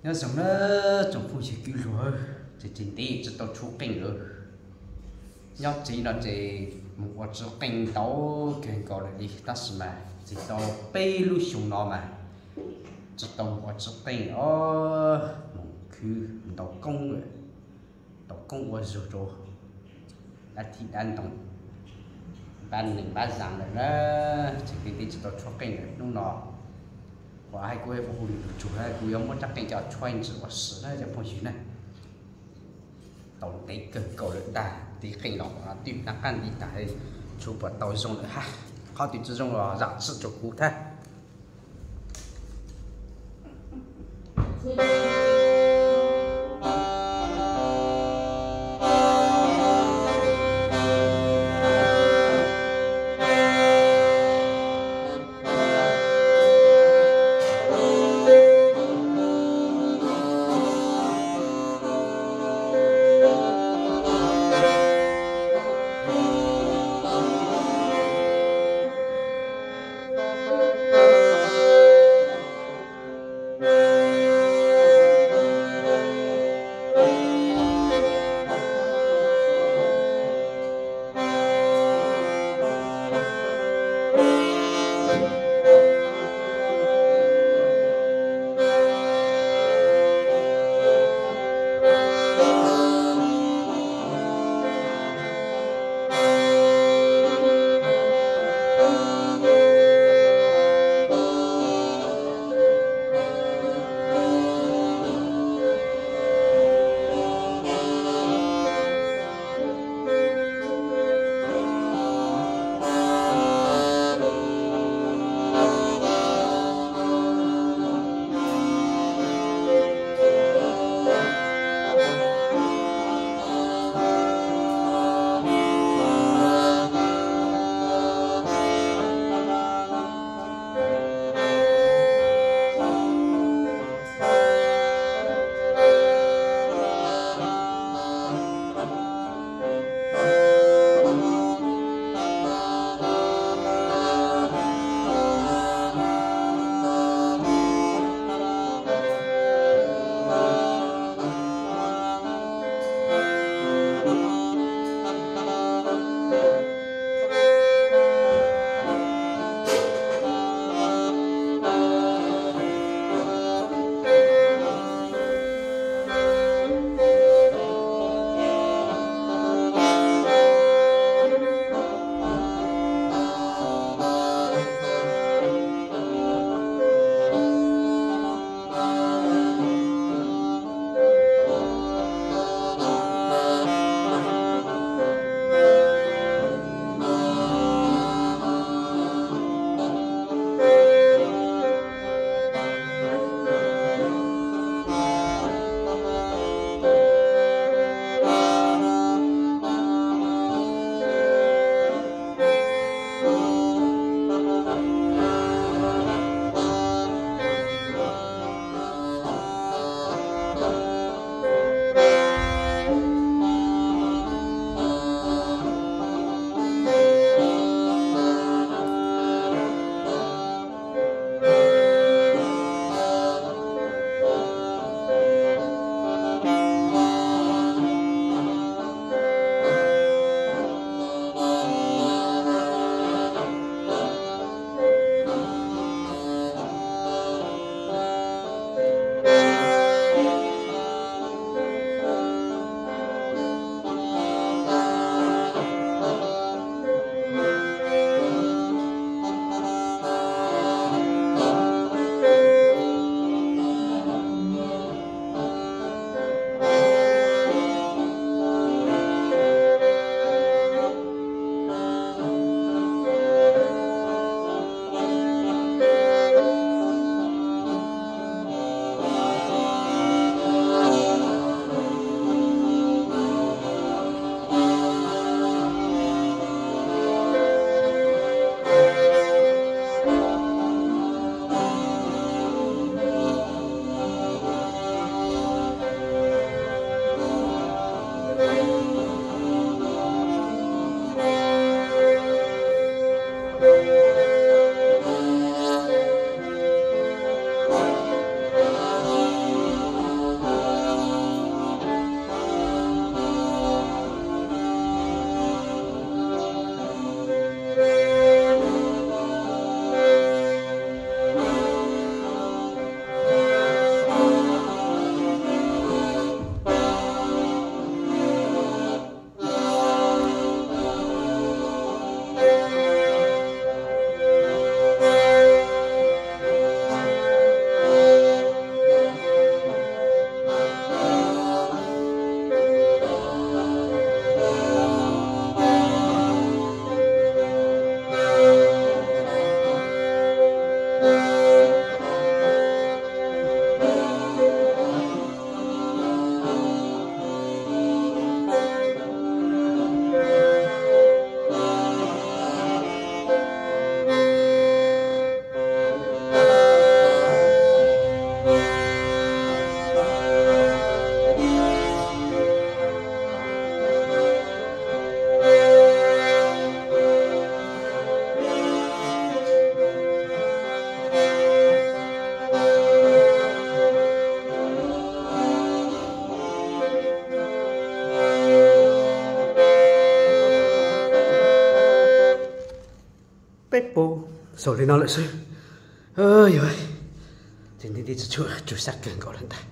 Nyob zoo na tsoom phooj ywg kwv luag, ces tseem ntev tsis tau tshuab qeej lawm. Nyob tsev no ces mus ua tshuab qeej ntau kawg nkaus lawm li, tab sis mas txij tau peb lub xyoo no mas tsis tau mus ua tshuab qeej os, mus khwv ntaus koob lawm, ntaus koob ua zug rau dab thib dab ntoo, npab nees npab zas lawm na, tseem ntev ntev tsis tau tshuab qeej lawm. Hnub no kuv hais kuv hu lus tsug na, kuv yuav muab rab qeej coj tshuab ntsis ua si na cov phooj ywg na. Tau ntev kawg nkaus lawm ntag, ntiv qeej los twb nab qab nti tas, tshuav puas tau zoo lawm hab. Qhov twg tsis zoo los zam txim rau kuv thiab. Peb puas xaus li no lawm xwb. Yog, ces nti nti tsis tshua tsw sab kawg nkaus lawm ntag.